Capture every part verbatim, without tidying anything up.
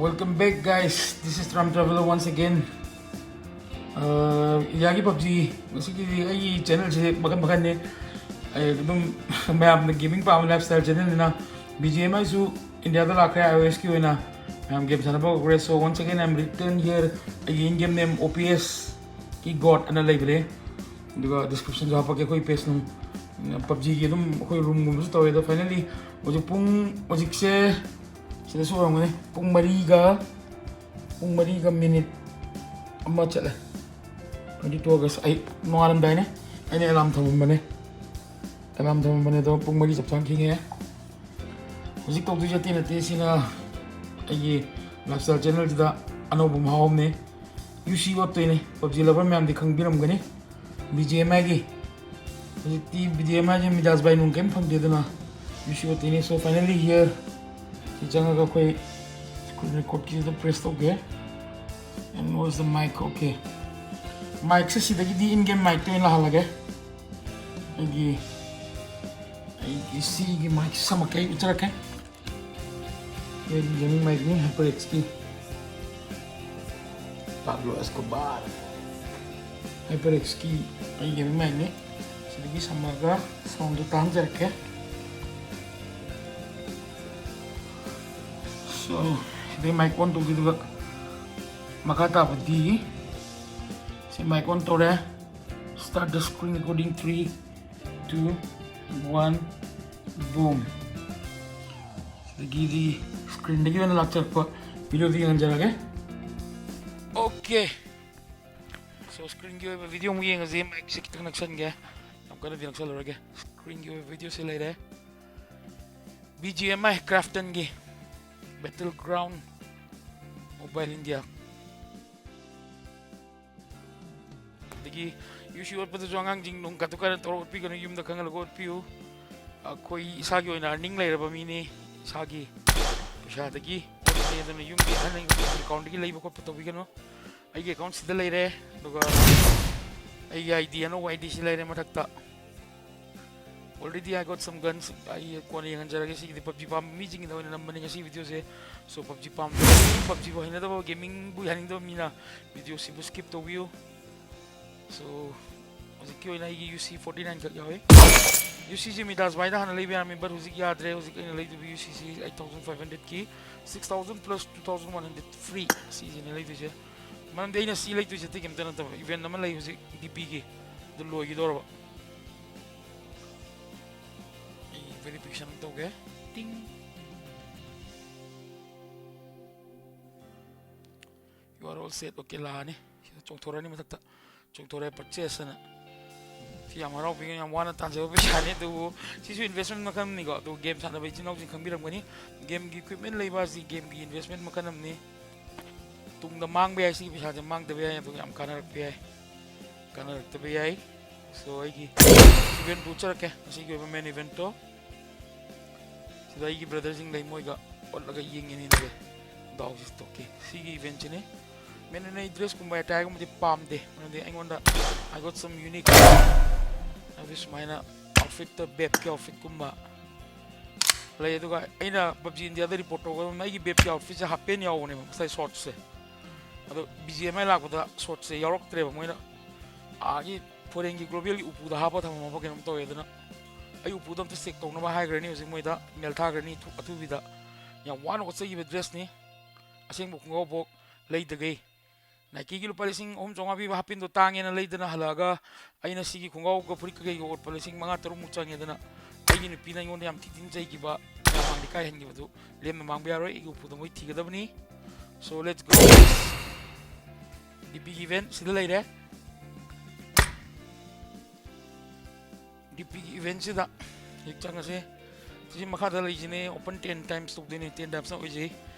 Welcome back, guys. This is Ram Traveler once again. Uh, ꯏꯟꯗꯤꯌꯥꯒꯤ ꯄꯞꯖꯤ, ꯉꯁꯤꯒꯤꯗꯤ ꯑꯩꯒꯤ ꯆꯦꯅꯦꯜꯁꯦ ꯃꯈꯜ ꯃꯈꯜꯅꯤ꯫ ꯑꯩ ꯑꯗꯨꯝ ꯃꯌꯥꯝꯅ ꯒꯦꯃꯤꯡ ꯄꯥꯝꯕ ꯂꯥꯏꯐ ꯁ꯭ꯇꯥꯏꯜ ꯆꯦꯅꯦꯜꯅꯤꯅ꯫ ꯕꯤ ꯖꯤ ꯑꯦꯝ ꯑꯥꯏꯁꯨ ꯏꯟꯗꯤꯌꯥꯗ ꯂꯥꯛꯈ꯭ꯔꯦ, ꯑꯥꯏ ꯑꯣ ꯑꯦꯁꯀꯤ ꯑꯣꯏꯅ꯫ ꯃꯌꯥꯝ ꯒꯦꯝ ꯁꯥꯟꯅꯕ ꯍꯧꯈ꯭ꯔꯦ꯫ So, once again, I am return here. ꯑꯩꯒꯤ ꯏꯟ ꯒꯦꯝ ꯅꯦꯝ ꯑꯣ ꯄꯤ ꯑꯦꯁꯀꯤ ꯒꯣꯗ ꯑꯅ ꯂꯩꯕꯅꯦ꯫ ꯑꯗꯨꯒ ꯗꯤꯁꯀ꯭ꯔꯤꯞꯁꯟꯁꯨ ꯍꯥꯞꯄꯛꯀꯦ ꯑꯩꯈꯣꯏ ꯄꯦꯖ ꯅꯨꯡ꯫ ꯄꯞꯖꯤꯒꯤ ꯑꯗꯨꯝ ꯑꯩꯈꯣꯏ ꯔꯨꯝꯒꯨꯝꯕꯁꯨ ꯇꯧꯋꯦ꯫ ꯑꯗꯣ finally ꯍꯧꯖꯤꯛ ꯄꯨꯡ, ꯍꯧꯖꯤꯛꯁꯦ ꯁꯤꯗꯁꯨ ꯑꯣꯏꯔꯝꯒꯅꯤ, ꯄꯨꯡ ꯃꯔꯤꯒ, ꯄꯨꯡ ꯃꯔꯤꯒ ꯃꯤꯅꯤꯠ ꯑꯃ ꯆꯠꯂꯦ꯫ Twenty two August, ꯑꯩ ꯅꯣꯡꯉꯥꯜꯂꯝꯗꯥꯏꯅꯦ꯫ ꯑꯩꯅ ꯑꯦꯂꯥꯝ ꯊꯝꯃꯝꯕꯅꯦ, ꯑꯦꯂꯥꯝ ꯊꯝꯃꯝꯕꯅꯦ, ꯑꯗꯣ ꯄꯨꯡ ꯃꯔꯤ ꯆꯞ ꯆꯥꯅ ꯈꯤꯡꯉꯦ꯫ ꯍꯧꯖꯤꯛ ꯇꯧꯗꯣꯏꯁꯦ ꯑꯇꯩ ꯅꯠꯇꯦ, ꯁꯤꯅ ꯑꯩꯒꯤ ꯂꯥꯏꯐ ꯁ꯭ꯇꯥꯏꯜ ꯆꯦꯅꯦꯜꯁꯤꯗ ꯑꯅꯧꯕ ꯃꯍꯥꯎ ꯑꯃꯅꯦ꯫ ꯌꯨ ꯁꯤ ꯑꯣꯠꯇꯣꯏꯅꯦ꯫ ꯄꯞꯖꯤ ꯂꯚꯔ ꯃꯌꯥꯝꯗꯤ ꯈꯪꯕꯤꯔꯝꯒꯅꯤ, ꯕꯤ ꯖꯤ ꯑꯦꯝ ꯑꯥꯏꯒꯤ꯫ ꯍꯧꯖꯤꯛꯇꯤ ꯕꯤ ꯖꯤ ꯑꯦꯝ ꯑꯥꯏꯁꯦ ꯃꯤꯗꯥꯁ ꯚꯥꯏ ꯅꯨꯡ ꯀꯔꯤꯝ ꯐꯪꯗꯦꯗꯅ, ꯌꯨ ꯁꯤ ꯑꯣꯠꯇꯣꯏꯅꯦ꯫ So, finally here, ꯁꯤ ꯆꯪꯉꯒ ꯑꯩꯈꯣꯏ screen record ꯀꯤꯁꯤꯗ press ꯇꯧꯒꯦ꯫ And where's the mic? Okay, ꯃꯥꯏꯛꯁꯦ ꯁꯤꯗꯒꯤꯗꯤ ꯏꯟ ꯒꯦꯝ ꯃꯥꯏꯛꯇ ꯑꯣꯏꯅ ꯂꯥꯛꯍꯜꯂꯒꯦ꯫ ꯑꯩꯒꯤ, ꯑꯩꯒꯤ ꯁꯤꯒꯤ ꯃꯥꯏꯛꯁꯦ ꯁꯝꯃꯛꯀꯦ, ꯑꯩ ꯎꯠꯆꯔꯛꯀꯦ꯫ ꯑꯩꯒꯤ ꯒꯦꯃꯤꯡ ꯃꯥꯏꯛꯅꯤ, HyperX ꯀꯤ꯫ Pablo Escobar꯫ HyperX ꯀꯤ ꯑꯩ ꯒꯦꯃꯤꯡ ꯃꯥꯏꯛꯅꯤ꯫ ꯁꯤꯗꯒꯤ ꯁꯝꯃꯒ ꯁꯥꯎꯟꯗꯣ ꯇꯥꯍꯟꯖꯔꯛꯀꯦ꯫ So, ꯁꯤꯗꯩ ꯃꯥꯏꯛ ꯑꯣꯟ ꯇꯧꯈꯤꯗꯨꯒ ꯃꯈꯥ ꯇꯥꯕꯗꯤ ꯁꯤ ꯃꯥꯏꯛ ꯑꯣꯟ ꯇꯧꯔꯦ꯫ Start the screen recording, three, two, one, boom꯫ ꯁꯤꯗꯒꯤꯗꯤ ꯁ꯭ꯀ꯭ꯔꯤꯟꯗꯒꯤ ꯑꯣꯏꯅ ꯂꯥꯛꯆꯔꯛꯄ ꯚꯤꯗꯤꯑꯣꯗꯨ ꯌꯦꯡꯍꯟꯖꯔꯒꯦ꯫ Okay, so, ꯁ꯭ꯀ꯭ꯔꯤꯟꯒꯤ ꯑꯣꯏꯕ ꯚꯤꯗꯤꯑꯣ ꯑꯃꯨꯛ ꯌꯦꯡꯉꯁꯤ꯫ ꯃꯥꯏꯛꯁꯦ ꯈꯤꯇꯪ ꯅꯛꯁꯟꯒꯦ, ꯌꯥꯝ ꯀꯟꯅꯗꯤ ꯅꯛꯁꯜꯂꯔꯒꯦ꯫ ꯁ꯭ꯀ꯭ꯔꯤꯟꯒꯤ ꯑꯣꯏꯕ ꯚꯤꯗꯤꯑꯣꯁꯦ ꯂꯩꯔꯦ, ꯕꯤ ꯖꯤ ꯑꯦꯝ ꯑꯥꯏ ꯀ꯭ꯔꯥꯐꯇꯟꯒꯤ Battleground Mobile India꯫ ꯑꯗꯒꯤ ꯌꯨ ꯁꯤ ꯑꯣꯠꯄꯗꯁꯨ ꯑꯉꯥꯡꯁꯤꯡ ꯅꯣꯡ ꯀꯥꯇꯨ ꯀꯥꯔꯟ ꯇꯧꯔ ꯑꯣꯠꯄꯤꯒꯅꯨ, ꯌꯨꯝꯗ ꯈꯪꯍꯜꯂꯒ ꯑꯣꯠꯄꯤꯌꯨ꯫ ꯑꯩꯈꯣꯏ ꯏꯁꯥꯒꯤ ꯑꯣꯏꯅ ꯑꯔꯅꯤꯡ ꯂꯩꯔꯕ ꯃꯤꯅꯤ, ꯏꯁꯥꯒꯤ ꯄꯩꯁꯥꯗꯒꯤ ꯑꯣꯠꯄꯅꯤ, ꯑꯗꯨꯅ ꯌꯨꯝꯒꯤ ꯑꯍꯟ ꯑꯦꯀꯥꯎꯟꯗꯒꯤ ꯂꯩꯕ ꯈꯣꯠꯄ ꯇꯧꯕꯤꯒꯅꯨ꯫ ꯑꯩꯒꯤ ꯑꯦꯀꯥꯎꯟ ꯁꯤꯗ ꯂꯩꯔꯦ, ꯑꯗꯨꯒ ꯑꯩꯒꯤ ꯑꯥꯏ ꯗꯤ, ꯑꯅꯧꯕ ꯑꯥꯏ ꯗꯤ ꯁꯤ ꯂꯩꯔꯦ ꯃꯊꯛꯇ꯫ Already I got some guns. ꯑꯩ ꯀꯣꯟꯅ ꯌꯦꯡꯍꯟꯖꯔꯒꯦ꯫ ꯁꯤꯒꯤꯗꯤ ꯄꯞꯖꯤ ꯄꯥꯝꯕ ꯃꯤꯁꯤꯡꯒꯤꯗ ꯑꯣꯏꯅ ꯅꯝꯕꯅꯤ ꯉꯁꯤ ꯚꯤꯗꯤꯑꯣꯁꯦ꯫ So ꯄꯞꯖꯤ ꯄꯥꯝꯕ, ꯄꯞꯖꯤꯕꯨ ꯍꯩꯅꯗꯕ, ꯒꯦꯃꯤꯡꯕꯨ ꯍꯩꯅꯤꯡꯗꯕ ꯃꯤꯅ ꯚꯤꯗꯤꯑꯣꯁꯤꯕꯨ skip ꯇꯧꯕꯤꯌꯨ꯫ So ꯍꯧꯖꯤꯛꯀꯤ ꯑꯣꯏꯅ ꯑꯩꯒꯤ ꯌꯨ ꯁꯤ ꯐꯣꯔꯇꯤ ꯅꯥꯏꯟ ꯈꯛ ꯌꯥꯎꯏ꯫ ꯌꯨ ꯁꯤꯁꯤ ꯃꯤꯗꯥꯁ ꯚꯥꯏꯗ ꯍꯥꯟꯅ ꯂꯩꯕ ꯌꯥꯔꯝꯃꯤ, but ꯍꯧꯖꯤꯛ ꯌꯥꯗ꯭ꯔꯦ꯫ ꯍꯧꯖꯤꯛ ꯑꯩꯅ ꯂꯩꯗꯣꯏꯕ U C eight thousand five ꯍꯟꯗ꯭ꯔꯦꯠꯀꯤ six thousand plus two thousand one hundred free, ꯁꯤꯁꯤꯅꯦ ꯂꯩꯗꯣꯏꯁꯦ꯫ ꯃꯔꯝꯗꯤ ꯑꯩꯅ ꯁꯤ ꯂꯩꯗꯣꯏꯁꯦ ꯑꯇꯩ ꯀꯩꯝꯇ ꯅꯠꯇꯕ, ꯏꯚꯦꯟ ꯑꯃ ꯂꯩ ꯍꯧꯖꯤꯛ ꯗꯤ ꯄꯤꯒꯤ, ꯑꯗꯨ ꯂꯣꯏꯒꯗꯧꯔꯕ꯫ ꯑꯩ ꯚꯦꯔꯤꯐꯤꯀꯦꯁꯟ ꯑꯃ ꯇꯧꯒꯦ꯫ ꯇꯤꯡ꯫ You are all set. Okay, ꯂꯥꯛꯑꯅꯤ꯫ ꯁꯤꯗ ꯆꯣꯡꯊꯣꯔꯛꯑꯅꯤ ꯃꯊꯛꯇ꯫ ꯆꯣꯡꯊꯣꯔꯛꯑꯦ, purchase ꯑꯅ꯫ ꯁꯤ ꯌꯥꯝ ꯍꯔꯥꯎꯕꯤꯒꯅꯤ, ꯌꯥꯝ ꯋꯥꯅ ꯇꯥꯟꯖꯕ ꯄꯩꯁꯥꯅꯤ, ꯑꯗꯨꯕꯨ ꯁꯤꯁꯨ investment ꯃꯈꯜ ꯑꯃꯅꯤꯀꯣ꯫ ꯑꯗꯨ ꯒꯦꯝ ꯁꯥꯟꯅꯕ ꯏꯆꯤꯟ ꯏꯅꯥꯎꯁꯤꯡ ꯈꯪꯕꯤꯔꯝꯒꯅꯤ, ꯒꯦꯝꯒꯤ equipment ꯂꯩꯕ ꯑꯁꯤ ꯒꯦꯝꯒꯤ investment ꯃꯈꯜ ꯑꯃꯅꯤ꯫ ꯇꯨꯡꯗ ꯃꯥꯡꯕ ꯌꯥꯏ, ꯁꯤꯒꯤ ꯄꯩꯁꯥꯁꯦ ꯃꯥꯡꯗꯕ ꯌꯥꯏ, ꯑꯗꯨꯒ ꯌꯥꯝ ꯀꯥꯟꯅꯔꯛꯄ ꯌꯥꯏ, ꯀꯥꯟꯅꯔꯛꯇꯕ ꯌꯥꯏ꯫ So ꯑꯩꯒꯤ event ꯎꯠꯆꯔꯛꯀꯦ ꯉꯁꯤꯒꯤ ꯑꯣꯏꯕ main eventꯇꯣ꯫ ꯁꯤꯗ ꯑꯩꯒꯤ brotherꯁꯤꯡ ꯂꯩ, ꯃꯣꯏꯒ ꯑꯣꯠꯂꯒ ꯌꯦꯡꯒꯦꯅꯦ ꯑꯗꯨꯒ ꯗꯥꯎꯁꯤ ꯇꯣꯛꯀꯦ꯫ ꯁꯤꯒꯤ eventꯁꯤꯅꯤ꯫ Main ꯑꯣꯏꯅ ꯑꯩ dressꯀꯨꯝꯕ attireꯒꯨꯝꯕꯗꯤ ꯄꯥꯝꯗꯦ, ꯃꯔꯝꯗꯤ ꯑꯩꯉꯣꯟꯗ I got some unique, ꯍꯥꯏꯕꯗꯤ ꯁꯨꯃꯥꯏꯅ outfitꯇ ꯕꯦꯞꯀꯤ outfitꯀꯨꯝꯕ ꯂꯩ꯫ ꯑꯗꯨꯒ ꯑꯩꯅ ꯄꯞꯖꯤ ꯏꯟꯗꯤꯌꯥꯗ report ꯇꯧꯒꯗꯕꯅ ꯑꯩꯒꯤ ꯕꯦꯞꯀꯤ outfitꯁꯦ half pant ꯌꯥꯎꯕꯅꯦꯕ, ꯉꯁꯥꯏ shortsꯁꯦ꯫ ꯑꯗꯣ ꯕꯤ ꯖꯤ ꯑꯦꯝ ꯑꯥꯏ ꯂꯥꯛꯄꯗ shortsꯁꯦ ꯌꯥꯎꯔꯛꯇ꯭ꯔꯦꯕ, ꯃꯣꯏꯅ ꯑꯥꯒꯤ foreignꯒꯤ globalꯒꯤ ꯎꯄꯨꯗ ꯍꯥꯞꯄ ꯊꯝꯃꯝꯃꯕ ꯀꯩꯅꯣꯝ ꯇꯧꯋꯦ꯫ ꯑꯗꯨꯅ ꯑꯩ ꯎꯄꯨꯗ ꯑꯝꯇ check ꯇꯧꯅꯕ ꯍꯥꯏꯈ꯭ꯔꯅꯤ ꯍꯧꯖꯤꯛ ꯃꯣꯏꯗ, ꯏꯃꯦꯜ ꯊꯥꯈ꯭ꯔꯅꯤ ꯑꯊꯨ-, ꯑꯊꯨꯕꯤꯗ꯫ ꯌꯥꯝ ꯋꯥꯅ ꯍꯣꯠꯆꯈꯤꯕ dressꯅꯤ, ꯑꯁꯦꯡꯕ ꯈꯣꯡꯒ꯭ꯔꯥꯎꯐꯥꯎ ꯂꯩꯗꯒꯩ꯫ Nikeꯒꯤ ꯂꯨꯄꯥ ꯂꯤꯁꯤꯡ ꯑꯍꯨꯝ ꯆꯥꯝꯃꯉꯥ ꯄꯤꯕ half pantꯗꯣ ꯇꯥꯡꯉꯦꯅ ꯂꯩꯗꯅ ꯍꯜꯂꯛꯑꯒ ꯑꯩꯅ ꯁꯤꯒꯤ ꯈꯣꯡꯒ꯭ꯔꯥꯎꯒ ꯐꯨꯔꯤꯠꯀ ꯀꯩꯒ ꯑꯣꯠꯄ ꯂꯤꯁꯤꯡ ꯃꯉꯥ ꯇꯔꯨꯛꯃꯨꯛ ꯆꯪꯉꯦꯗꯅ꯫ ꯑꯩꯒꯤ ꯅꯨꯄꯤꯅ ꯑꯩꯉꯣꯟꯗ ꯌꯥꯝ ꯊꯤ ꯊꯤꯅ ꯆꯩꯈꯤꯕ, ꯃꯃꯥꯡꯗ ꯏꯀꯥꯏꯍꯟꯈꯤꯕꯗꯨ ꯂꯦꯝꯅ ꯃꯥꯡꯕ ꯌꯥꯔꯣꯏ꯫ ꯑꯩꯒꯤ ꯎꯄꯨꯗꯣ ꯃꯣꯏ ꯊꯤꯒꯗꯕꯅꯤ꯫ So let's go꯫ ꯗꯤ ꯄꯤꯒꯤ event ꯁꯤꯗ ꯂꯩꯔꯦ꯫ ꯗꯤ ꯄꯤꯒꯤ eventꯁꯤꯗ ꯍꯧꯖꯤꯛ ꯆꯪꯉꯁꯦ꯫ ꯁꯤꯁꯤ ꯃꯈꯥꯗ ꯂꯩꯁꯤꯅꯦ, open ten times ꯇꯧꯗꯣꯏꯅꯦ, ten timesꯅ ꯑꯣꯏꯖꯩ꯫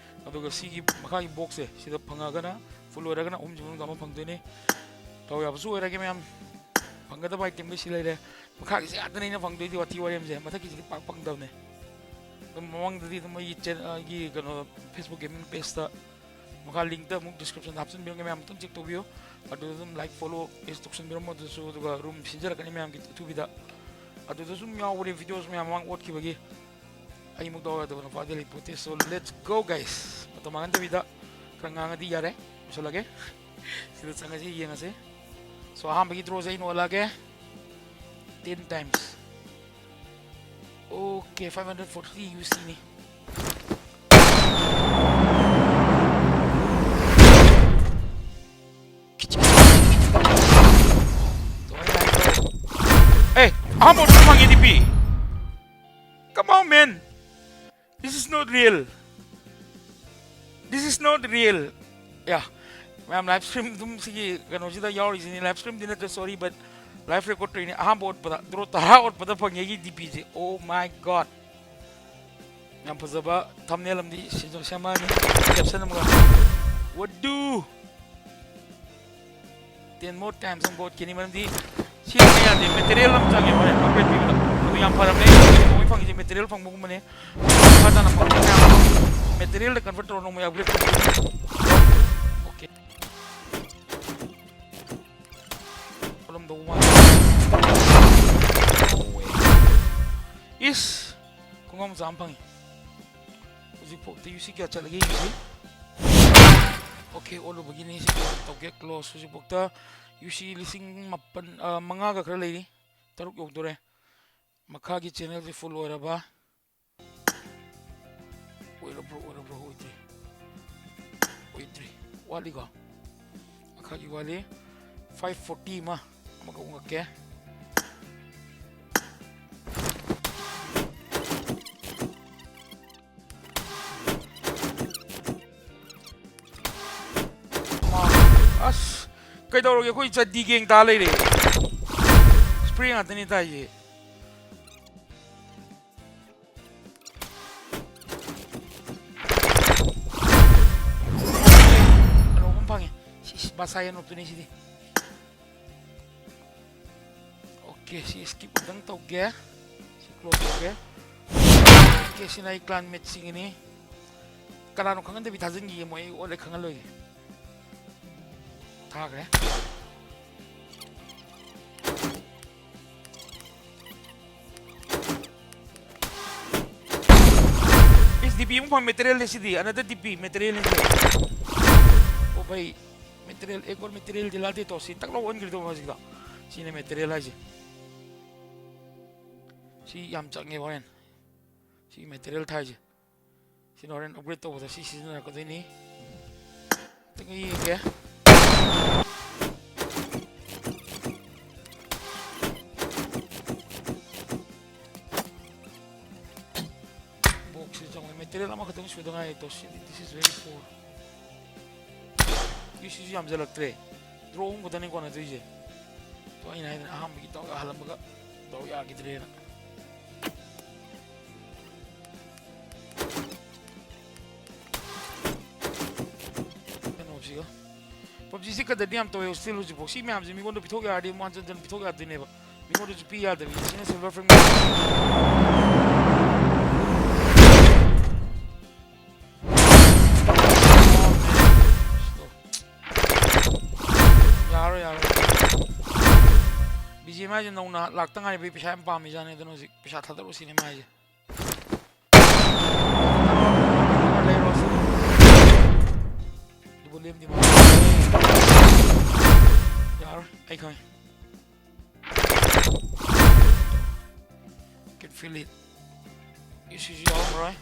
ꯑꯗꯨꯒ ꯁꯤꯒꯤ ꯃꯈꯥꯒꯤ boxꯁꯦ ꯁꯤꯗ ꯐꯪꯉꯒꯅ, full ꯑꯣꯏꯔꯒꯅ ꯑꯍꯨꯝꯁꯤ ꯃꯅꯨꯡꯗ ꯑꯃ ꯐꯪꯗꯣꯏꯅꯦ꯫ ꯗꯥꯎ ꯌꯥꯕꯁꯨ ꯑꯣꯏꯔꯒꯦ ꯃꯌꯥꯝ꯫ ꯐꯪꯒꯗꯕ itemꯗꯤ ꯁꯤ ꯂꯩꯔꯦ꯫ ꯃꯈꯥꯒꯤꯁꯤ ꯉꯥꯛꯇꯅꯦ ꯑꯩꯅ ꯐꯪꯗꯣꯏꯗꯤ, ꯋꯥꯊꯤ ꯋꯥꯔꯦꯝꯁꯦ꯫ ꯃꯊꯛꯀꯤꯁꯤꯗꯤ ꯄꯥꯛ ꯐꯪꯗꯕꯅꯦ꯫ ꯑꯗꯨꯝ ꯃꯃꯥꯡꯗꯗꯤ ꯑꯗꯨꯝ ꯑꯩꯒꯤ channel, ꯑꯩꯒꯤ ꯀꯩꯅꯣ, Facebook gaming pageꯇ ꯃꯈꯥ linkꯇ ꯑꯃꯨꯛ descriptionꯗ ꯍꯥꯞꯆꯤꯟꯕꯤꯔꯝꯒꯦ, ꯃꯌꯥꯝ ꯑꯃꯨꯛꯇꯪ check ꯇꯧꯕꯤꯌꯨ꯫ ꯑꯗꯨꯗ ꯑꯗꯨꯝ like, follow, page ꯇꯧꯁꯟꯕꯤꯔꯝꯃꯣ꯫ ꯑꯗꯨꯁꯨ, ꯑꯗꯨꯒ room ꯁꯤꯟꯖꯔꯛꯀꯅꯤ ꯃꯌꯥꯝꯒꯤ ꯑꯊꯨꯕꯤꯗ꯫ ꯑꯗꯨꯗ ꯁꯨꯝ ꯌꯥꯎꯕꯅꯦ, videos ꯃꯌꯥꯝ ꯃꯃꯥꯡ ꯑꯣꯠꯈꯤꯕꯒꯤ꯫ ꯑꯩꯃꯨꯛ ꯗꯥꯎ ꯌꯥꯗꯕ ꯅꯨꯄꯥꯗꯤ ꯂꯩꯄꯣꯠꯇꯦ꯫ So let's go guys, ꯃꯇꯝ ꯃꯥꯡꯍꯟꯗꯕꯤꯗ ꯈꯔ ꯉꯥꯡꯉꯗꯤ ꯌꯥꯔꯦ꯫ ꯂꯣꯏꯁꯜꯂꯒꯦ꯫ ꯁꯤꯗ ꯆꯪꯉꯁꯤ, ꯌꯦꯡꯉꯁꯤ꯫ So ꯑꯍꯥꯟꯕꯒꯤ throwꯁꯦ ꯑꯩꯅ ꯑꯣꯜꯂꯛꯑꯒꯦ꯫ Ten times. Okay, five hundred forty UCꯅꯤ꯫ ꯑꯦ, ꯑꯍꯥꯟꯕ ꯑꯣꯏꯕ ꯐꯪꯉꯦ DP꯫ Come on, man. This is not real. This is not real. Yeah. ꯃꯌꯥꯝ live stream ꯑꯗꯨꯝ ꯁꯤꯒꯤ ꯀꯩꯅꯣꯁꯤꯗ ꯌꯥꯎꯔꯤꯁꯤꯅꯤ꯫ Live streamꯗꯤ ꯅꯠꯇ꯭ꯔꯦ, sorry, but live record ꯇꯧꯔꯤꯅꯤ꯫ ꯑꯍꯥꯟꯕ ꯑꯣꯠꯄꯗ, draw ꯇꯔꯥ ꯑꯣꯠꯄꯗ ꯐꯪꯉꯦ ꯑꯩꯒꯤ DPꯁꯦ꯫ Oh my God. ꯌꯥꯝ ꯐꯖꯕ thumbnail ꯑꯃꯗꯤ ꯁꯤꯁꯨ ꯁꯦꯝꯃꯛꯑꯅꯤ꯫ Caption ꯑꯃꯒ꯫ What do? Ten more times ꯑꯃꯨꯛ ꯑꯣꯠꯈꯤꯅꯤ, ꯃꯔꯝꯗꯤ ꯁꯤ ꯌꯥꯗꯦ, material ꯑꯃ ꯆꯪꯉꯦ꯫ ꯍꯣꯏ, upgrade ꯄꯤꯕꯗ ꯑꯗꯨ ꯌꯥꯝ ꯐꯔꯝꯃꯦ꯫ ꯑꯩꯈꯣꯏ ꯐꯪꯉꯤꯁꯦ material ꯐꯪꯕꯒꯨꯝꯕꯅꯦ꯫ ꯃꯈꯥ ꯇꯥꯅ ꯐꯪꯕ ꯃꯌꯥꯝ ꯑꯃ materialꯗ convert ꯇꯧꯔ ꯅꯣꯡꯃꯩ upgrade ꯇꯧꯕ꯫ Okay. ꯈꯨꯂꯨꯝꯗꯧꯕ ꯃꯥꯜꯂꯦ꯫ ꯏꯁ! ꯈꯨꯡꯒꯪ ꯃꯆꯥ ꯑꯃ ꯐꯪꯉꯤ꯫ ꯍꯧꯖꯤꯛꯐꯥꯎꯗ UC ꯀꯌꯥ ꯆꯠꯂꯒꯦ ꯌꯦꯡꯁꯤ꯫ Okay, ꯑꯣꯜꯂꯨꯕꯒꯤꯅꯤ꯫ ꯁꯤ close ꯇꯧꯒꯦ, close꯫ ꯍꯧꯖꯤꯛꯐꯥꯎꯗ UC ꯂꯤꯁꯤꯡ ꯃꯥꯄꯟ, ꯑ, ꯃꯉꯥꯒ ꯈꯔ ꯂꯩꯔꯤ꯫ ꯇꯔꯨꯛ ꯌꯧꯗꯣꯔꯦ꯫ ꯃꯈꯥꯒꯤ channelꯁꯦ full ꯑꯣꯏꯔꯕ? ꯑꯣꯏꯔꯕ꯭ꯔꯣ, ꯑꯣꯏꯔꯕ꯭ꯔꯣ? ꯑꯣꯏꯗ꯭ꯔꯤ꯫ ꯑꯣꯏꯗ꯭ꯔꯤ꯫ ꯋꯥꯠꯂꯤꯀꯣ? ꯃꯈꯥꯒꯤ ꯋꯥꯠꯂꯤ꯫ Five forty ꯑꯃ, ꯑꯃꯒ ꯎꯪꯉꯛꯀꯦ꯫ ꯑꯁ, ꯀꯩꯗꯧꯔꯒꯦ? ꯑꯩꯈꯣꯏ ꯆꯠꯗꯤ ꯒꯦꯡ ꯇꯥ ꯂꯩꯔꯦ꯫ Spray ꯉꯥꯛꯇꯅꯤ ꯇꯥꯏꯁꯦ꯫ ꯑꯅꯧꯕ ꯑꯃ ꯐꯪꯉꯦ꯫ ꯁꯤ, ꯁꯤ, ꯕꯁꯥꯏ ꯑꯅꯣꯞꯇꯨꯅꯤ ꯁꯤꯗꯤ꯫ Okay, ꯁꯤ skip ꯑꯝꯇꯪ ꯇꯧꯒꯦ꯫ ꯁꯤ close ꯇꯧꯒꯦ꯫ Okay, ꯁꯤꯅ ꯑꯩ clan mateꯁꯤꯡꯒꯤꯅꯤ꯫ ꯀꯅꯥꯅꯣ ꯈꯪꯍꯟꯗꯕꯤ ꯊꯥꯖꯤꯟꯈꯤꯒꯦ, ꯃꯣꯏ ꯑꯩ ꯑꯣꯠꯂꯦ ꯈꯪꯍꯜꯂꯣꯏꯒꯦ꯫ ꯊꯥꯈ꯭ꯔꯦ꯫ ꯗꯤ ꯄꯤ ꯑꯃꯨꯛ ꯐꯪ ꯃꯦꯇꯔꯤꯌꯦꯜꯅꯦ ꯁꯤꯗꯤ, ꯑꯅꯗ ꯗꯤ ꯄꯤ ꯃꯦꯇꯔꯤꯌꯦꯜꯅꯦ ꯁꯤ꯫ ꯑꯣ ꯚꯥꯏ, ꯃꯦꯇꯔꯤꯌꯦꯜ ꯑꯦꯛ ꯑꯣꯔ ꯃꯦꯇꯔꯤꯌꯦꯜ ꯗꯤꯂꯥꯗꯦ ꯇꯣ ꯁꯤ ꯇꯛ ꯂꯧ ꯑꯣꯟꯈ꯭ꯔꯤꯗꯣ ꯍꯧꯖꯤꯛꯇ꯫ ꯁꯤꯅꯦ ꯃꯦꯇꯔꯤꯌꯦꯜ ꯍꯥꯏꯁꯦ꯫ ꯁꯤ ꯌꯥꯝ ꯆꯪꯉꯦ ꯍꯣꯔꯦꯟ꯫ ꯁꯤ ꯃꯦꯇꯔꯤꯌꯦꯜ ꯊꯥꯏꯁꯦ꯫ ꯁꯤꯅ ꯍꯣꯔꯦꯟ ꯑꯞꯒ꯭ꯔꯦꯗ ꯇꯧꯕꯗ ꯁꯤ ꯁꯤꯖꯤꯟꯅꯔꯛꯀꯗꯣꯏꯅꯤ꯫ ꯑꯝꯇꯪꯒ ꯌꯦꯡꯒꯦ꯫ ꯕꯣꯛꯁꯁꯤ ꯆꯪꯉꯦ꯫ ꯃꯦꯇꯔꯤꯌꯦꯜ ꯑꯃꯈꯛꯇꯪ ꯁꯨꯗ ꯉꯥꯏꯔꯤ꯫ ꯇꯣ ꯁꯤꯗꯤ, this is very poor꯫ ꯁꯤꯁꯨ ꯌꯥꯝꯁꯤꯜꯂꯛꯇ꯭ꯔꯦ꯫ ꯗ꯭ꯔꯣ ꯑꯍꯨꯝ ꯈꯛꯇꯅꯤ ꯀꯣꯟꯅꯗꯣꯏꯁꯦ꯫ ꯇꯣ ꯑꯩꯅ ꯍꯥꯏꯗꯅ ꯑꯍꯥꯟꯕꯒꯤ ꯗꯥꯎ ꯌꯥꯍꯜꯂꯝꯃꯒ ꯗꯥꯎ ꯌꯥꯈꯤꯗ꯭ꯔꯦꯅ꯫ ꯀꯩꯅꯣꯁꯤꯒ꯫ ꯄꯞꯖꯤꯁꯤ ꯀꯗꯔꯗꯤ ꯌꯥꯝ ꯇꯧꯋꯦ ꯍꯣꯁꯇꯦꯜ ꯍꯧꯖꯤꯛꯐꯥꯎ꯫ ꯁꯤ ꯃꯌꯥꯝꯁꯦ ꯃꯤꯉꯣꯟꯗ ꯄꯤꯊꯣꯛ ꯌꯥꯔꯗꯤ ꯑꯃꯨꯛ ꯍꯟꯖꯟ ꯍꯟꯖꯟ ꯄꯤꯊꯣꯛ ꯌꯥꯗꯣꯏꯅꯦꯕ꯫ ꯃꯤꯉꯣꯟꯗꯁꯨ ꯄꯤ ꯌꯥꯗꯕꯤ꯫ ꯁꯤꯅ ꯁꯤꯜꯚꯔ ꯐ꯭ꯔꯦꯝ꯫ ꯌꯥꯔꯣꯏ, ꯌꯥꯔꯣꯏ꯫ ꯕꯤ ꯖꯤ ꯑꯦꯝ ꯑꯥꯏꯁꯦ ꯅꯧꯅ ꯂꯥꯛꯇ ꯉꯥꯏꯔꯤꯕꯩ ꯄꯩꯁꯥ ꯌꯥꯝ ꯄꯥꯝꯃꯤꯖꯥꯠꯅꯤ꯫ ꯑꯗꯨꯅ ꯍꯧꯖꯤꯛ ꯄꯩꯁꯥ ꯊꯥꯗꯔꯛꯑꯣ ꯁꯤꯅꯦ ꯃꯥ ꯍꯥꯏꯁꯦ꯫ ꯂꯩꯔꯣ ꯁꯤꯅꯤ꯫ ꯑꯗꯨꯕꯨ ꯂꯦꯝꯗꯤ ꯃꯥ-, ꯌꯥꯔꯣꯏ, ꯑꯩ ꯈꯪꯉꯦ꯫ Can feel it. ꯌꯨ ꯁꯤꯁꯨ ꯌꯥꯎꯔꯝꯃꯔꯣꯏ꯫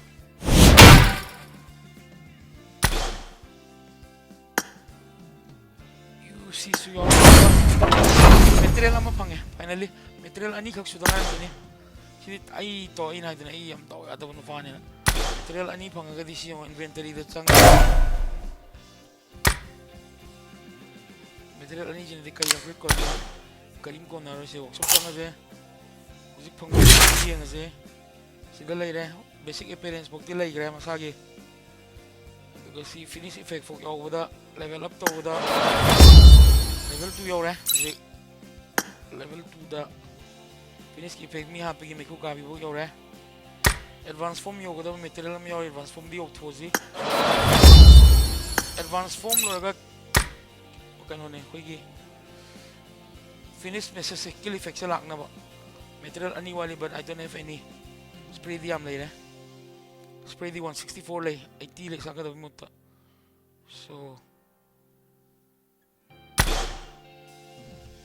ꯌꯨ ꯁꯤꯁꯨ ꯌꯥꯎꯔꯝꯃꯔꯣꯏ꯫ ꯃꯦꯇꯔꯤꯌꯦꯜ ꯑꯃ ꯐꯪꯉꯦ, finally꯫ ꯃꯦꯇꯔꯤꯌꯦꯜ ꯑꯅꯤꯈꯛ ꯁꯨꯗ ꯉꯥꯏꯔꯝꯈꯤꯅꯤ꯫ ꯁꯤꯗꯤ ꯑꯩ ꯇꯣ-, ꯑꯩꯅ ꯍꯥꯏꯗꯅ ꯑꯩ ꯌꯥꯝ ꯗꯥꯎ ꯌꯥꯗꯕ ꯅꯨꯄꯥꯅꯤꯅ꯫ ꯃꯦꯇꯔꯤꯌꯦꯜ ꯑꯅꯤ ꯐꯪꯉꯒꯗꯤ ꯁꯤ ꯌꯦꯡꯉꯣ, ꯏꯟꯚꯦꯟꯇꯔꯤꯗ ꯆꯪꯉꯦ꯫ ꯃꯦꯇꯔꯤꯌꯦꯜ ꯑꯅꯤꯁꯤꯅꯗꯤ ꯀꯔꯤ ꯑꯞꯒ꯭ꯔꯦꯗ ꯀꯣꯟꯅꯅꯤ? ꯀꯔꯤꯝ ꯀꯣꯟꯅꯔꯣꯏ꯫ ꯁꯤ ꯋꯥꯛꯁꯣꯞ ꯆꯪꯉꯁꯦ꯫ ꯍꯧꯖꯤꯛ ꯐꯪꯕ ꯌꯦꯡꯉꯁꯦ꯫ ꯁꯤꯗ ꯂꯩꯔꯦ꯫ ꯕꯦꯁꯤꯛ ꯑꯦꯄꯤꯌꯔꯦꯟꯁ ꯐꯥꯎꯗꯤ ꯂꯩꯈ꯭ꯔꯦ ꯃꯁꯥꯒꯤ꯫ ꯑꯗꯨꯒ ꯁꯤ ꯐꯤꯅꯤꯁ ꯏꯐꯦꯛ ꯐꯥꯎ ꯌꯥꯎꯕꯗ, ꯂꯦꯚꯦꯜ ꯑꯞ ꯇꯧꯕꯗ ꯂꯦꯚꯦꯜ ꯇꯨ ꯌꯧꯔꯦ ꯍꯧꯖꯤꯛ꯫ ꯂꯦꯚꯦꯜ ꯇꯨꯗ ꯐꯤꯅꯤꯁꯀꯤ ꯏꯐꯦꯛ ꯃꯤ ꯍꯥꯠꯄꯒꯤ ꯃꯩꯈꯨ ꯀꯥꯕꯤꯕ ꯌꯧꯔꯦ꯫ ꯑꯦꯗꯚꯥꯟꯁ ꯐꯣꯝ ꯌꯧꯒꯗꯕ ꯃꯦꯇꯔꯤꯌꯦꯜ ꯑꯃ ꯌꯥꯎꯔꯤ, ꯑꯦꯗꯚꯥꯟꯁ ꯐꯣꯝꯗꯤ ꯌꯧꯊꯣꯛꯑꯁꯤ꯫ ꯑꯦꯗꯚꯥꯟꯁ ꯐꯣꯝ ꯂꯣꯏꯔꯒ ꯀꯩꯅꯣꯅꯦ, ꯑꯩꯈꯣꯏꯒꯤ ꯐꯤꯅꯤꯁ ꯃꯦꯁꯦꯖꯁꯦ, ꯀꯤꯜ ꯏꯐꯦꯛꯁꯦ ꯂꯥꯛꯅꯕ꯫ ꯃꯦꯇꯔꯤꯌꯦꯜ ꯑꯅꯤ ꯋꯥꯠꯂꯤ, but I don't have any꯫ ꯁ꯭ꯄ꯭ꯔꯦꯗꯤ ꯌꯥꯝ ꯂꯩꯔꯦ꯫ Spray ꯗꯤ one sixty four ꯂꯩ, eighty ꯂꯩ ꯁꯥꯒꯗꯕꯒꯤ ꯃꯍꯨꯠꯇ꯫ So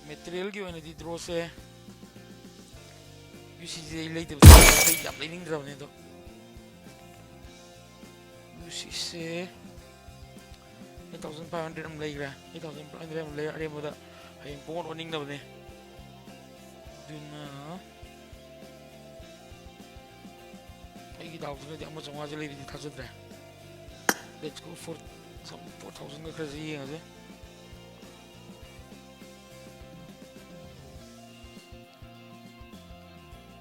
material ꯒꯤ ꯑꯣꯏꯅꯗꯤ draw ꯁꯦ UC ꯁꯦ ꯑꯩ ꯂꯩꯗꯕꯗꯤ ꯌꯥꯝ ꯂꯩꯅꯤꯡꯗ꯭ꯔꯕꯅꯦ ꯑꯗꯣ꯫ UC ꯁꯦ eight thousand five hundred ꯑꯃ ꯂꯩꯈ꯭ꯔꯦ꯫ Eight thousand five hundred ꯑꯃ ꯂꯩ꯫ ꯑꯔꯦꯝꯕꯗ ꯍꯌꯦꯡ ꯄꯣꯠ ꯑꯣꯟꯅꯤꯡꯗꯕꯅꯦ꯫ ꯑꯗꯨꯅ ꯑꯩꯒꯤ ꯗꯥꯎꯁꯤꯅꯗꯤ ꯑꯃ ꯆꯥꯝꯃꯉꯥꯁꯦ ꯂꯩꯕꯗꯤ ꯊꯥꯖꯗ꯭ꯔꯦ꯫ Let's go for some four thousand ꯒ ꯈꯔꯁꯦ ꯌꯦꯡꯉꯁꯦ꯫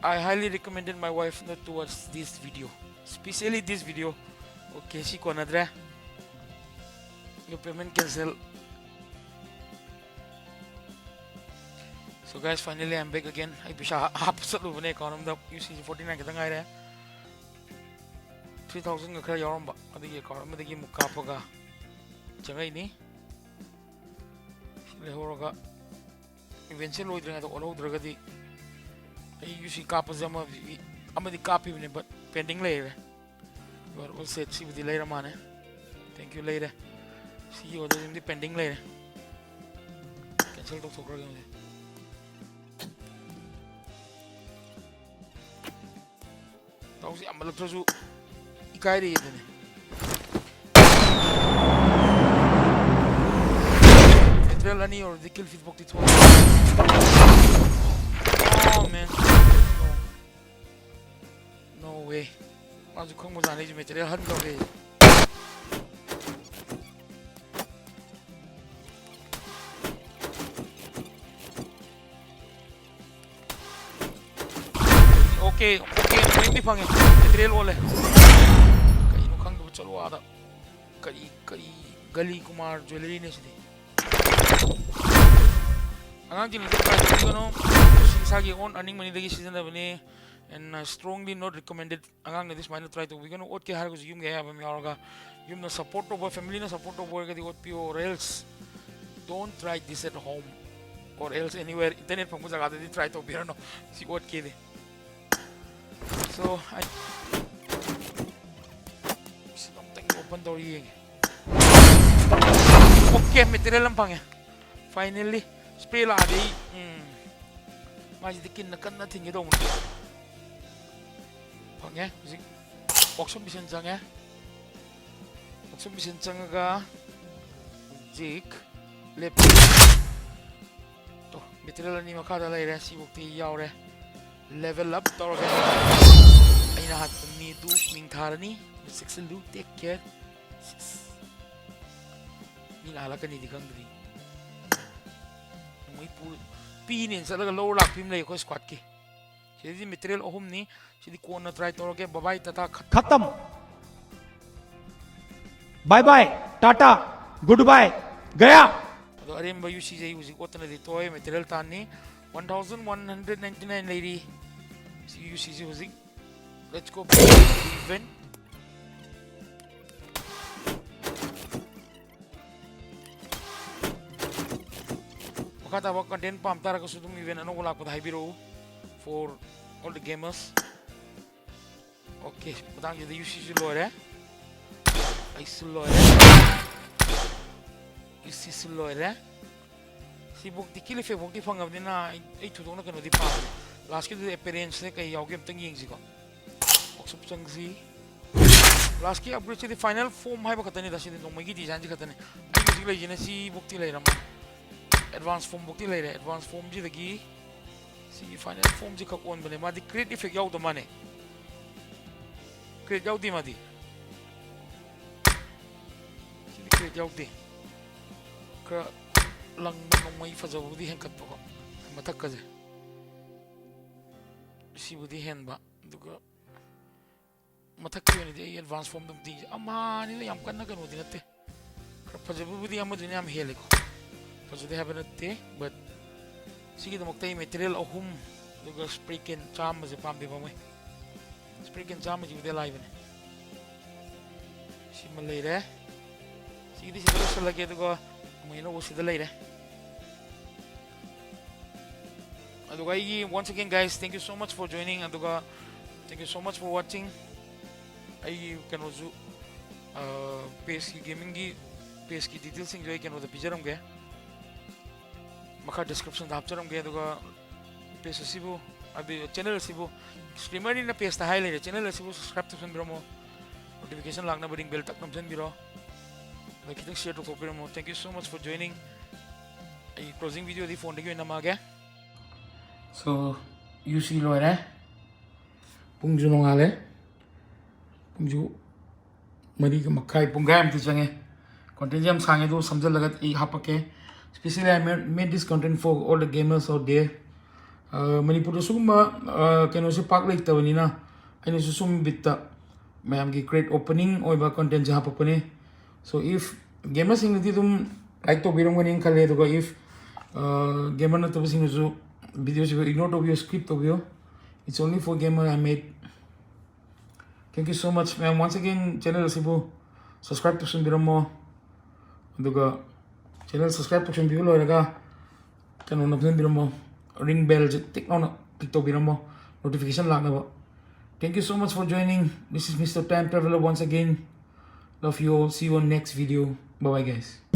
I highly recommended my wife not to watch this video, especially this video. Okay, ꯁꯤ ꯀꯣꯟꯅꯗ꯭ꯔꯦ꯫ Your payment cancel. So guys, finally I'm back again. ꯑꯩ ꯄꯩꯁꯥ ꯍꯥꯞꯄ ꯆꯠꯂꯨꯕꯅꯦ account ꯑꯃꯗ, UC forty nine ꯈꯛꯇ ꯉꯥꯏꯔꯦ꯫ Three thousand ꯒ ꯈꯔ ꯌꯥꯎꯔꯝꯕ, ꯑꯗꯨꯒꯤ account ꯑꯃꯗꯒꯤ ꯑꯃꯨꯛ ꯀꯥꯞꯄꯒ ꯆꯪꯉꯛꯏꯅꯤ꯫ ꯁꯤ ꯂꯩꯍꯧꯔꯒ event ꯁꯦ ꯂꯣꯏꯗ꯭ꯔꯤꯉꯩꯗ ꯑꯣꯠꯍꯧꯗ꯭ꯔꯒꯗꯤ ꯑꯩ UC ꯀꯥꯞꯄꯁꯦ ꯑꯃ, ꯑꯃꯗꯤ ꯀꯥꯞꯄꯤꯕꯅꯦ, but pending ꯂꯩꯔꯦ꯫ You are all set. ꯁꯤꯕꯨꯗꯤ ꯂꯩꯔ ꯃꯥꯅꯦ꯫ Thank you, ꯂꯩꯔꯦ꯫ ꯁꯤꯒꯤ order ꯁꯤꯃꯗꯤ pending ꯂꯩꯔꯦ꯫ Cancel ꯇꯧꯊꯣꯛꯈ꯭ꯔꯒꯦ ꯍꯧꯖꯤꯛ꯫ ꯗꯥꯎꯁꯦ ꯌꯥꯝꯃꯜꯂꯛꯇ꯭ꯔꯁꯨ ꯏꯀꯥꯏꯔꯛꯑꯦ ꯑꯗꯨꯅꯦ꯫ Material ꯑꯅꯤ ꯌꯧꯔꯗꯤ kill feed ꯐꯥꯎꯗꯤ ꯊꯣꯛꯑꯦ꯫ Oh man. No way. ꯃꯥꯁꯨ ꯈꯪꯕꯖꯥꯠꯅꯤ ꯑꯩꯁꯨ material ꯍꯟꯗꯧꯔꯦ꯫ Okay, okay, ꯃꯌꯨꯝꯗꯤ ꯐꯪꯉꯦ꯫ Material ꯑꯣꯜꯂꯦ꯫ ꯀꯩꯅꯣ ꯈꯪꯗꯕ, ꯆꯠꯂꯣ ꯑꯥꯗ꯫ ꯀꯔꯤ, ꯀꯔꯤ ꯒꯂꯤ ꯀꯨꯃꯥꯔ jewellery ꯅꯦ ꯁꯤꯗꯤ? ꯑꯉꯥꯡꯁꯤꯡꯅꯁꯨ try ꯇꯧꯕꯤꯒꯅꯨ꯫ ꯏꯁꯥꯒꯤ own earning money ꯗꯒꯤ ꯁꯤꯖꯤꯟꯅꯕꯅꯤ꯫ And, uh, strongly not recommended. ꯑꯉꯥꯡꯅꯗꯤ ꯁꯨꯃꯥꯏꯅ try ꯇꯧꯕꯤꯒꯅꯨ꯫ ꯑꯣꯠꯀꯦ ꯍꯥꯏꯔꯒꯁꯨ ꯌꯨꯝꯒꯤ ꯑꯌꯥꯕ ꯑꯃ ꯌꯥꯎꯔꯒ, ꯌꯨꯝꯅ support ꯇꯧꯕ, family ꯅ support ꯇꯧꯕ ꯑꯣꯏꯔꯒꯗꯤ ꯑꯣꯠꯄꯤꯌꯣ, or else don't try this at home or else anywhere. Internet ꯐꯪꯕ ꯖꯒꯥꯗꯗꯤ try ꯇꯧꯕꯤꯔꯅꯨ ꯁꯤ ꯑꯣꯠꯀꯦꯗꯤ꯫ So, I, ꯑꯣꯄꯟ ꯇꯧꯔ ꯌꯦꯡꯒꯦ꯫ ꯑꯣꯀꯦ, ꯃꯦꯇꯔꯤꯌꯦꯜ ꯑꯃ ꯐꯪꯉꯦ꯫ ꯐꯥꯏꯅꯦꯜꯂꯤ ꯁ꯭ꯄ꯭ꯔꯦ ꯂꯥꯛꯑꯗꯤ ꯑꯩ, ꯎꯝ, ꯃꯥꯏꯁꯤꯗꯤ ꯀꯤꯟꯅ ꯀꯟꯅ ꯊꯤꯡꯒꯦ ꯇꯧꯕꯅꯤ꯫ ꯐꯪꯉꯦ꯫ ꯍꯧꯖꯤꯛ ꯋꯥꯛꯁꯣꯞ ꯃꯤꯁꯟ ꯆꯪꯉꯦ꯫ ꯋꯥꯛꯁꯣꯞ ꯃꯤꯁꯟ ꯆꯪꯉꯒ ꯍꯧꯖꯤꯛ ꯂꯦꯞ ꯇꯣ, ꯃꯦꯇꯔꯤꯌꯦꯜ ꯑꯅꯤ ꯃꯈꯥꯗ ꯂꯩꯔꯦ꯫ ꯁꯤꯐꯧꯗꯤ ꯌꯥꯎꯔꯦ꯫ ꯂꯦꯚꯦꯜ ꯑꯞ ꯇꯧꯔꯒꯦ꯫ ꯑꯩꯅ ꯍꯥꯠꯄ ꯃꯤꯗꯨ ꯃꯤꯡ ꯊꯥꯔꯅꯤ꯫ ꯆꯦꯛꯁꯤꯜꯂꯨ, ꯇꯦꯛ ꯀꯦꯌꯔ꯫ ꯃꯤꯅ ꯍꯥꯠꯂꯛꯀꯅꯤꯗꯤ ꯈꯪꯗ꯭ꯔꯤ꯫ ꯅꯣꯡꯃꯩ ꯄꯨ-, ꯄꯤꯅꯦꯅ ꯆꯠꯂꯒ ꯂꯧꯔ ꯂꯥꯛꯄꯤ ꯑꯃ ꯂꯩ ꯑꯩꯈꯣꯏ ꯁ꯭ꯀ꯭ꯋꯥꯠꯀꯤ꯫ ꯁꯤꯗꯩꯗꯤ ꯃꯦꯇꯔꯤꯌꯦꯜ ꯑꯍꯨꯝꯅꯤ꯫ ꯁꯤꯗꯤ ꯀꯣꯟꯅ ꯇ꯭ꯔꯥꯏ ꯇꯧꯔꯒꯦ꯫ ꯕꯕꯥꯏ ꯇꯥꯇꯥ ꯈꯠ- ꯈꯇꯝ꯫ ꯕꯥꯏ ꯕꯥꯏ, ꯇꯥꯇꯥ, ꯒꯨꯗ ꯕꯥꯏ, ꯒꯌꯥ꯫ ꯑꯗꯣ ꯑꯔꯦꯝꯕ ꯌꯨ ꯁꯤꯁꯦ ꯑꯩ ꯍꯧꯖꯤꯛ ꯑꯣꯠꯇꯅꯗꯤ ꯇꯣꯛꯑꯦ꯫ ꯃꯦꯇꯔꯤꯌꯦꯜ ꯇꯥꯟꯅꯤ꯫ One thousand one hundred ninety nine ꯂꯩꯔꯤ꯫ ꯁꯤꯒꯤ ꯌꯨ ꯁꯤꯁꯦ ꯍꯧꯖꯤꯛ꯫ Let's go, event. ꯃꯈꯥ ꯇꯥꯕ ꯀꯟꯇꯦꯟ ꯄꯥꯝ ꯇꯥꯔꯒꯁꯨ ꯑꯗꯨꯝ ꯏꯚꯦꯟ ꯑꯅꯧꯕ ꯂꯥꯛꯄꯗ ꯍꯥꯏꯕꯤꯔꯛꯎ꯫ For all the gamers꯫ Okay, ꯃꯇꯥꯡꯁꯤꯗ ꯌꯨ ꯁꯤꯁꯨ ꯂꯣꯏꯔꯦ꯫ ꯑꯩꯁꯨ ꯂꯣꯏꯔꯦ꯫ ꯌꯨ ꯁꯤꯁꯨ ꯂꯣꯏꯔꯦ꯫ ꯁꯤꯐꯧꯗꯤ, ꯀꯤꯜ ꯏꯐꯦꯛꯐꯧꯗꯤ ꯐꯪꯉꯕꯅꯤꯅ ꯑꯩ, ꯑꯩ ꯊꯣꯏꯗꯣꯛꯅ ꯀꯩꯅꯣꯗꯤ ꯄꯥꯝꯗꯦ꯫ ꯂꯥꯁꯀꯤꯗꯨꯗ ꯑꯦꯄꯤꯌꯔꯦꯟꯁꯁꯦ ꯀꯩ ꯌꯥꯎꯒꯦ ꯑꯝꯇꯪ ꯌꯦꯡꯁꯤꯀꯣ꯫ ꯋꯥꯛꯁꯣꯞ ꯆꯪꯁꯤ꯫ ꯂꯥꯁꯀꯤ ꯑꯞꯒ꯭ꯔꯦꯗꯁꯤꯗꯤ ꯐꯥꯏꯅꯦꯜ ꯐꯣꯝ ꯍꯥꯏꯕ ꯈꯛꯇꯅꯤꯗ, ꯁꯤꯗꯤ ꯅꯣꯡꯃꯩꯒꯤ ꯗꯤꯖꯥꯏꯟꯁꯤ ꯈꯛꯇꯅꯤ꯫ ꯑꯩꯒꯤ ꯍꯧꯖꯤꯛ ꯂꯩꯁꯤꯅ ꯁꯤꯐꯧꯗꯤ ꯂꯩꯔꯝꯃꯅꯤ꯫ ꯑꯦꯗꯚꯥꯟꯁ ꯐꯣꯝꯐꯧꯗꯤ ꯂꯩꯔꯦ꯫ ꯑꯦꯗꯚꯥꯟꯁ ꯐꯣꯝꯁꯤꯗꯒꯤ ꯁꯤꯒꯤ ꯐꯥꯏꯅꯦꯜ ꯐꯣꯝꯁꯤ ꯈꯛ ꯑꯣꯟꯕꯅꯦ꯫ ꯃꯥꯗꯤ ꯀ꯭ꯔꯤꯠ ꯏꯐꯦꯛ ꯌꯥꯎꯗ ꯃꯥꯅꯦ꯫ ꯀ꯭ꯔꯤꯠ ꯌꯥꯎꯗꯦ ꯃꯥꯗꯤ꯫ ꯁꯤꯗꯤ ꯀ꯭ꯔꯤꯠ ꯌꯥꯎꯗꯦ꯫ ꯈꯔ ꯂꯪꯕ ꯅꯣꯡꯃꯩ ꯐꯖꯕꯕꯨꯗꯤ ꯍꯦꯟꯀꯠꯄꯀꯣ, ꯃꯊꯛꯀꯁꯦ꯫ ꯁꯤꯕꯨꯗꯤ ꯍꯦꯟꯕ꯫ ꯑꯗꯨꯒ ꯃꯊꯛꯀꯤ ꯑꯣꯏꯅꯗꯤ ꯑꯩ ꯑꯦꯗꯚꯥꯟꯁ ꯐꯣꯝꯗ ꯑꯝꯇ ꯌꯦꯡꯁꯤ꯫ ꯑꯝꯍꯥꯅꯤꯗ, ꯌꯥꯝ ꯀꯟꯅ ꯀꯩꯅꯣꯗꯤ ꯅꯠꯇꯦ꯫ ꯈꯔ ꯐꯖꯕꯕꯨꯗꯤ ꯑꯃꯗꯨꯅ ꯌꯥꯝ ꯍꯦꯜꯂꯦꯀꯣ꯫ ꯐꯖꯗꯦ ꯍꯥꯏꯕ ꯅꯠꯇꯦ, but ꯁꯤꯒꯤꯗꯃꯛꯇ ꯑꯩ ꯃꯦꯇꯔꯤꯌꯦꯜ ꯑꯍꯨꯝ, ꯑꯗꯨꯒ ꯁ꯭ꯄ꯭ꯔꯦ ꯀꯦꯟ ꯆꯥꯝꯃꯁꯦ ꯄꯥꯝꯗꯦ ꯄꯥꯝꯃꯨꯏ꯫ ꯁ꯭ꯄ꯭ꯔꯦ ꯀꯦꯟ ꯆꯥꯝꯃꯁꯤꯕꯨꯗꯤ ꯂꯥꯏꯕꯅꯦ꯫ ꯁꯤꯃ ꯂꯩꯔꯦ꯫ ꯁꯤꯒꯤꯗꯤ ꯁꯤꯗ ꯂꯣꯏꯁꯤꯜꯂꯒꯦ, ꯑꯗꯨꯒ ꯑꯃꯨꯛ ꯑꯅꯧꯕ ꯁꯤꯗ ꯂꯩꯔꯦ꯫ ꯑꯗꯨꯒ ꯑꯩꯒꯤ, once again guys, thank you so much for joining, ꯑꯗꯨꯒ thank you so much for watching꯫ ꯑꯩꯒꯤ ꯀꯩꯅꯣꯁꯨ, ꯄꯦꯖꯀꯤ, ꯒꯦꯃꯤꯡꯒꯤ ꯄꯦꯖꯀꯤ ꯗꯤꯇꯦꯜꯁꯤꯡꯁꯨ ꯑꯩ ꯀꯩꯅꯣꯗ ꯄꯤꯖꯔꯝꯒꯦ, ꯃꯈꯥ ꯗꯤꯁꯀ꯭ꯔꯤꯞꯁꯟꯗ ꯍꯥꯞꯆꯔꯝꯒꯦ꯫ ꯑꯗꯨꯒ ꯄꯦꯖ ꯑꯁꯤꯕꯨ, ꯍꯥꯏꯗꯤ ꯆꯦꯅꯦꯜ ꯑꯁꯤꯕꯨ, ꯗꯤꯁꯀ꯭ꯂꯦꯃꯔꯅꯤꯅ ꯄꯦꯖꯇ ꯍꯥꯏ ꯂꯩꯔꯦ, ꯆꯦꯅꯦꯜ ꯑꯁꯤꯕꯨ ꯁꯕꯁꯀ꯭ꯔꯥꯏꯕ ꯇꯧꯁꯟꯕꯤꯔꯝꯃꯣ, ꯅꯣꯇꯤꯐꯤꯀꯦꯁꯟ ꯂꯥꯛꯅꯕ ꯔꯤꯡ ꯕꯦꯜ ꯇꯛ ꯅꯝꯁꯤꯟꯕꯤꯔꯣ, ꯑꯗ ꯈꯤꯇꯪ ꯁꯤꯌꯔ ꯇꯧꯊꯣꯛꯄꯤꯔꯝꯃꯣ꯫ Thank you so much for joining. ꯑꯩ ꯀ꯭ꯂꯣꯖꯤꯡ ꯚꯤꯗꯤꯑꯣꯗꯤ ꯐꯣꯟꯗꯒꯤ ꯑꯣꯏꯅ ꯅꯝꯃꯛꯑꯒꯦ꯫ ꯁꯣ, ꯌꯨ ꯁꯤ ꯂꯣꯏꯔꯦ, ꯄꯨꯡꯁꯨ ꯅꯣꯡꯉꯥꯜꯂꯦ, ꯄꯨꯡꯁꯨ ꯃꯔꯤꯒ ꯃꯈꯥꯏ, ꯄꯨꯡꯈꯥꯏ ꯑꯃꯗꯤ ꯆꯪꯉꯦ꯫ ꯀꯣꯟꯇꯦꯟꯁꯦ ꯌꯥꯝ ꯁꯥꯡꯉꯦ, ꯑꯗꯨ ꯁꯝꯖꯜꯂꯒ ꯑꯩ ꯍꯥꯞꯄꯛꯀꯦ꯫ Specially, I made, made this content for all the gamers out there. ꯑ, ꯃꯅꯤꯄꯨꯔꯗ ꯁꯤꯒꯨꯝꯕ, ꯑ, ꯀꯩꯅꯣꯁꯦ ꯄꯥꯛ ꯂꯩꯇꯕꯅꯤꯅ ꯑꯩꯅꯁꯨ ꯁꯨꯝ ꯕꯤꯠꯇ ꯃꯌꯥꯝꯒꯤ ꯀ꯭ꯔꯦꯠ ꯑꯣꯄꯅꯤꯡ ꯑꯣꯏꯕ ꯀꯣꯟꯇꯦꯟꯁꯦ ꯍꯥꯞꯄꯛꯄꯅꯦ꯫ So, if ꯒꯦꯃꯔꯁꯤꯡꯅꯗꯤ ꯑꯗꯨꯝ ꯂꯥꯏꯛ ꯇꯧꯕꯤꯔꯝꯒꯅꯤꯅ ꯈꯜꯂꯦ, ꯑꯗꯨꯒ if, ꯑ, ꯒꯦꯃꯔ ꯅꯠꯇꯕꯁꯤꯡꯅꯁꯨ ꯚꯤꯗꯤꯑꯣꯁꯤꯕꯨ ꯏꯒꯅꯣꯔ ꯇꯧꯕꯤꯌꯨ, ꯁ꯭ꯀꯤꯞ ꯇꯧꯕꯤꯌꯨ꯫ It's only for gamer I made. Thank you so much, ma'am. Once again, channel ꯑꯁꯤꯕꯨ ꯁꯕꯁꯀ꯭ꯔꯥꯏꯕ ꯇꯧꯁꯟꯕꯤꯔꯝꯃꯣ, ꯑꯗꯨꯒ ꯆꯦꯅꯦꯜ ꯁꯕꯁꯀ꯭ꯔꯥꯏꯕ ꯇꯧꯁꯟꯕꯤꯕ ꯂꯣꯏꯔꯒ ꯀꯩꯅꯣ ꯅꯝꯁꯤꯟꯕꯤꯔꯝꯃꯣ, ꯔꯤꯡ ꯕꯦꯜꯁꯦ ꯇꯤꯛ ꯂꯥꯎꯅ ꯀ꯭ꯂꯤꯛ ꯇꯧꯕꯤꯔꯝꯃꯣ, ꯅꯣꯇꯤꯐꯤꯀꯦꯁꯟ ꯂꯥꯛꯅꯕ꯫ Thank you so much for joining. This is Mister Time Traveler once again. Love you all. See you on next video. Bye bye, guys.